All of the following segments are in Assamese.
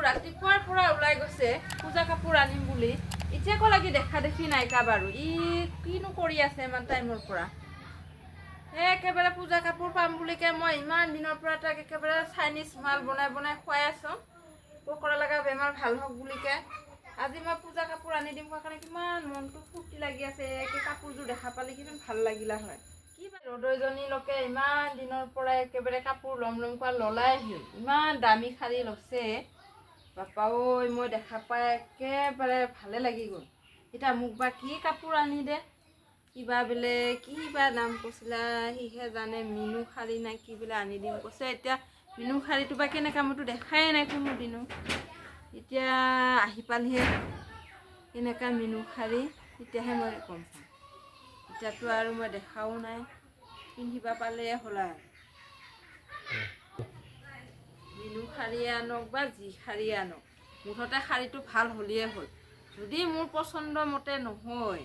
ৰাতিপুৱাৰ পৰা ওলাই গৈছে পূজা কাপোৰ আনিম বুলি। এতিয়া আকৌ লাগি দেখা দেখি নাইকা বাৰু। ই কিনো কৰি আছে ইমান টাইমৰ পৰা? এই একেবাৰে পূজা কাপোৰ পাম বুলিকে মই ইমান দিনৰ পৰা তাক একেবাৰে চাইনিজ মাল বনাই বনাই খুৱাই আছোঁ, পকৰা লগা বেমাৰ ভাল হওক বুলিকে। আজি মই পূজা কাপোৰ আনি দিম কোৱাৰ কাৰণে কিমান মনটো ফূৰ্তি লাগি আছে। একে কাপোৰযোৰ দেখা পালে কিমান ভাল লাগিলা হয়। কি ৰদৈজনীলৈকে ইমান দিনৰ পৰা একেবাৰে কাপোৰ ল'ম ল'ম কোৱা ললাই আহিল, ইমান দামী শাৰী লৈছে। বাপা ঐ, মই দেখা পাই একেবাৰে ভালে লাগি গ'ল। এতিয়া মোক বা কি কাপোৰ আনি দে, কিবা বোলে কিবা নাম কৈছিলা, সিহে জানে, মিনু শাৰী না কি বোলে আনি দিম কৈছে। এতিয়া মিনু শাৰীটো বা কেনেকুৱা মইতো দেখাই নাই কোনোদিনো। এতিয়া আহি পালিহে কেনেকুৱা মিনু শাৰী তেতিয়াহে মই গম পাম। এতিয়াতো আৰু মই দেখাও নাই, পিন্ধিব পালে হ'ল আৰু। মিনু শাৰীয়ে আনক বা যি শাৰীয়ে আনক, মুঠতে শাৰীটো ভাল হ'লেই হ'ল। যদি মোৰ পচন্দ মতে নহয়।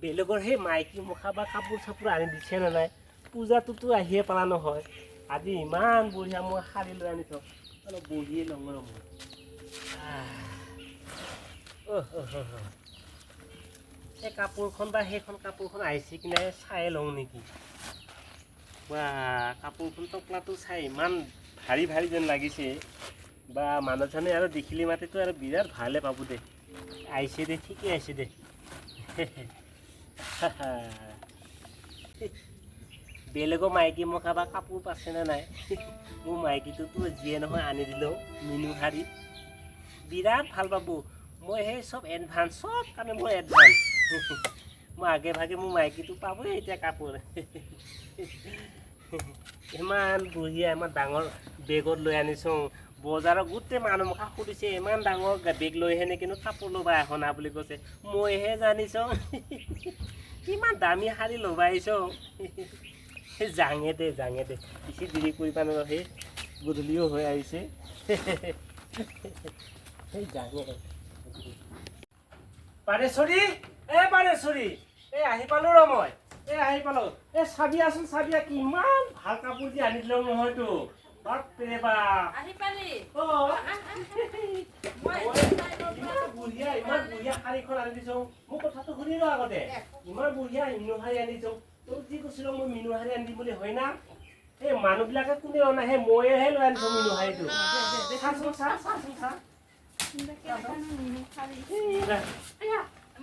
বেলেগৰ সেই মাইকী মুখা বা কাপোৰ চাপোৰ আনি দিছে নে নাই? পূজাটোতো আহিয়ে পালা নহয়। আজি ইমান বঢ়িয়া মই শাৰী লৈ আনি থওঁ, অলপ বহিয়ে লওঁ ৰ মই। এই কাপোৰখন বা সেইখন কাপোৰখন আহিছে কি নাই চায়ে লওঁ নেকি? বা কাপোৰখন টকলাটো চাই ইমান ভাৰী ভাৰী যেন লাগিছে। বা মানুহজনে আৰু দেখিলি মাতেতো আৰু বিৰাট ভালে পাব দে। আহিছে দে, ঠিকে আহিছে দে। বেলেগৰ মাইকী মুখা বা কাপোৰ পাইছে নে নাই? মোৰ মাইকীটোতো যিয়ে নহয় আনি দিলেও মিনু শাৰী বিৰাট ভাল পাব। মই সেই চব এডভান্স, চব কাৰণে মই এডভান্স। মই আগে ভাগে মোৰ মাইকীটো পাবই এতিয়া কাপোৰ। ইমান বঢ়িয়া, ইমান ডাঙৰ বেগত লৈ আনিছোঁ। বজাৰত গোটেই মানুহ মুখা সুধিছে, ইমান ডাঙৰ বেগ লৈ হে নেকি কাপোৰ ল'বা আহনা বুলি কৈছে। মইহে জানিছোঁ কিমান দামী শাৰী ল'বা আহিছোঁ। জাঙে দে, জাঙে দে, বেছি দেৰি কৰিব নোৱাৰো, সেই গধূলিও হৈ আহিছে। সেই জাঙে। পাৰেশ্বৰী, এ পাৰেশ্বৰী, এই আহি পালোঁ ৰ মই, এই আহি পালোঁ। এই চাবি আচোন, চাবি, কিমান ভাল কাপোৰ যে আনি দিলোঁ নহয় তোক। বাপৰে বাপ। আহি পালি? অ। মই ইমান বঢ়িয়া, ইমান বঢ়িয়া শাৰীখন আনি দিছোঁ। মোৰ কথাটো শুনি ল আগতে। ইমান বঢ়িয়া মিনু শাৰী আনিছোঁ। তোক যি কৈছিলোঁ মই মিনু শাৰী আনি দিম বুলি, হয় না? এই মানুহবিলাকে কোনে অনা, সেই ময়েহে লৈ আনিছোঁ মিনু শাৰীটো। চাচোন, চা, চাচোন, চা। মিনু শাৰী।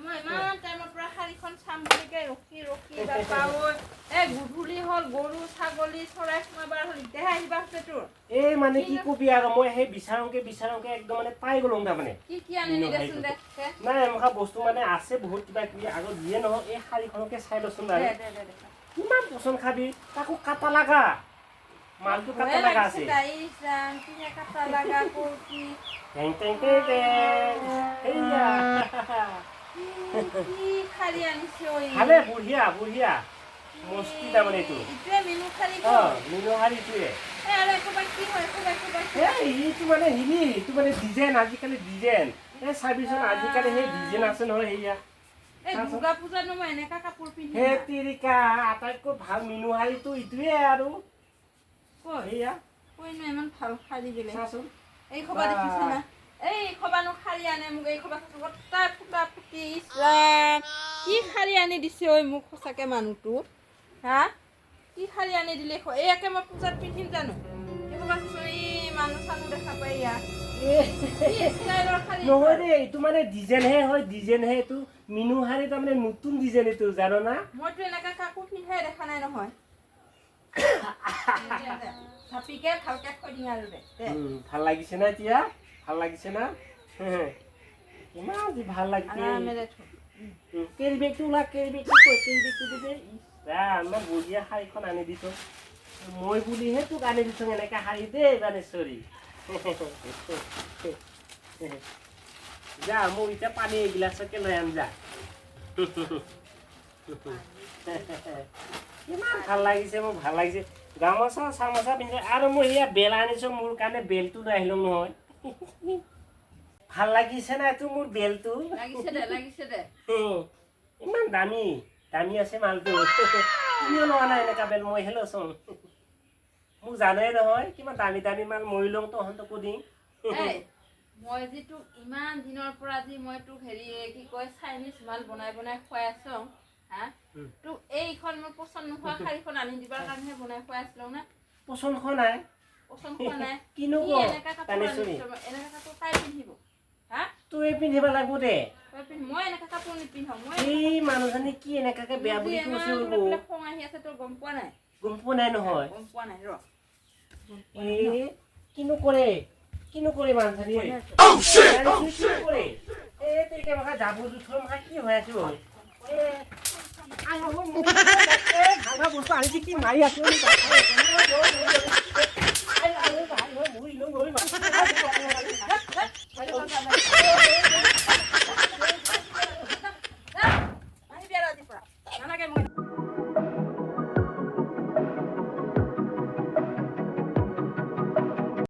মই ইমান টাইমৰ পৰা শাৰীখন চাম বুলিকে ৰখি ৰখি বাপা ঐ, এই গধূলি হ'ল, গৰু ছাগলী চৰাই সোমাবাৰ হ'ল, এতিয়াহে আহিবা হৈছে তোৰ। এই মানে কি কবি আৰু, মই সেই বিচাৰোংকে বিচাৰোংকে একদম মানে পাই গ'লো তাৰমানে। কি কি আনিলি দেচোন দে। নাই, এনেকুৱা বস্তু মানে আছে বহুত কিবা কিবি আগত, যিয়ে নহওক এই শাৰীখনকে চাই লচোন বাৰু। দে দে দে। কিমান পচন্দ খাবি, তাকো কাটা লগা মালটো, কাটা লগা আছে। কাটা লগা কি? টেং টেং টেং টেং, সেইয়া। কি শাৰী আনিছে ঐ? ভালে, বঢ়িয়া বঢ়িয়া, মস্তি তাৰমানে এইটো। এইটোৱে মিনু শাৰী? অ, মিনু শাৰী এইটোৱে। আৰু একোবা কি হয়? একোবা একোবা। এই এইটো মানে হেৰি, এইটো মানে ডিজাইন, আজিকালি ডিজাইন। এই চাবিচোন, আজিকালি সেই ডিজাইন আছে নহয়, সেয়া। এই দুৰ্গা পূজাত মই এনেকা কাপোৰ পিন্ধিম। সেই তিৰিকা, আটাইতকৈ ভাল মিনু শাৰীটো এইটোৱে আৰু। সেয়া। কৈনো ইমান ভাল শাৰী বোলে। চাচোন। এই খবা দেখিছে না? এই খবানো শাৰী আনে মোক? এই খবা গোটাই ফুটা ফুটি, ইছৰাম, কি শাৰী আনি দিছে ঐ মোক সঁচাকে মানুহটো। হা, কি শাৰী আনি দিলে এইয়াকে মই পূজাত পিন্ধিম জানো? এই খবা চাচোন, এই মানুহ চানুহ দেখা পাই ইয়া। নহয় দেই, এইটো মানে ডিজাইনহে হয়, ডিজাইনহে এইটো। মিনু শাৰী তাৰমানে নতুন ডিজাইন এইটো, জান না? মইতো এনেকা কাকো পিন্ধাই দেখা নাই নহয়। ভাপিকে ভালকে থৈ দিম আৰু দে। ভাল লাগিছে না এতিয়া? ভাল লাগিছে না? ইমান যে ভাল লাগিছে। কেৰি বেগটো ওলা, কেৰি বেগটো কৈ, কেৰি বেগটো দে। ইমান বঢ়িয়া শাৰীখন আনি দিছোঁ মই বুলিহে তোক আনি দিছোঁ এনেকা শাৰী দেই বানেশ্বৰী। যা, মোক এতিয়া পানী এগিলাচকে লৈ আন যা। ইমান ভাল লাগিছে মোক, ভাল লাগিছে। গামোচা চামোচা পিন্ধি আৰু মই সেয়া বেল আনিছোঁ মোৰ কাৰণে, বেলটো লৈ আহিলোঁ নহয়। ভাল লাগিছে না এইটো মোৰ বেলটো? লাগিছে দে, লাগিছে দে। ইমান দামী। দামী আছে মালটো। তুমিও লোৱা নাই এনেকা বেল্ট, মইহে লৈছোঁ। মোক জানোৱে নহয় কিমান দামী দামী মাল মই লওঁ, তহঁতকো দিম। এই, মই যি তোক ইমান দিনৰ পৰা যি মই তোক হেৰি কি কয় চাইনিজ মাল বনাই বনাই খুৱাই আছো হা, তোক এইখন মোৰ পচন্দ নোহোৱা শাৰীখন আনি দিবাৰ কাৰণেহে বনাই খুৱাই আছিলো না? পচন্দ হোৱা নাই? পচন্দ হোৱা নাই। কিনো কি ক এনেকা কাপোৰ তানেশ্বৰী। আনিছ? এনেকা কাপোৰ তাই পিন্ধিব হা? তই পিন্ধিব লাগিব দে। তই পিন্ধ, মই এনেকা কাপোৰ নিপিন্ধো মই। এই মানুহজনী কি এনেকাকে বেয়া মোৰ বুলি যে কৈছে। ইমান ৰ'ব। পেলাই খং আহি আছে, তই গম পোৱা নাই? গম পোৱা নাই নহয়। গম পোৱা নাই ৰ। এই কিনো কৰে, কিনো কৰে মানুহজনী? কিনো কৰে? এই তেৰিকা মাখা, জাবৰ জোঁথৰ মাখা কি হৈ আছে ঐ? এ, আই, আই, ঐ, মোক এই ভাল ভাল বস্তু আনিছে, কি মাৰি আছে ঐ?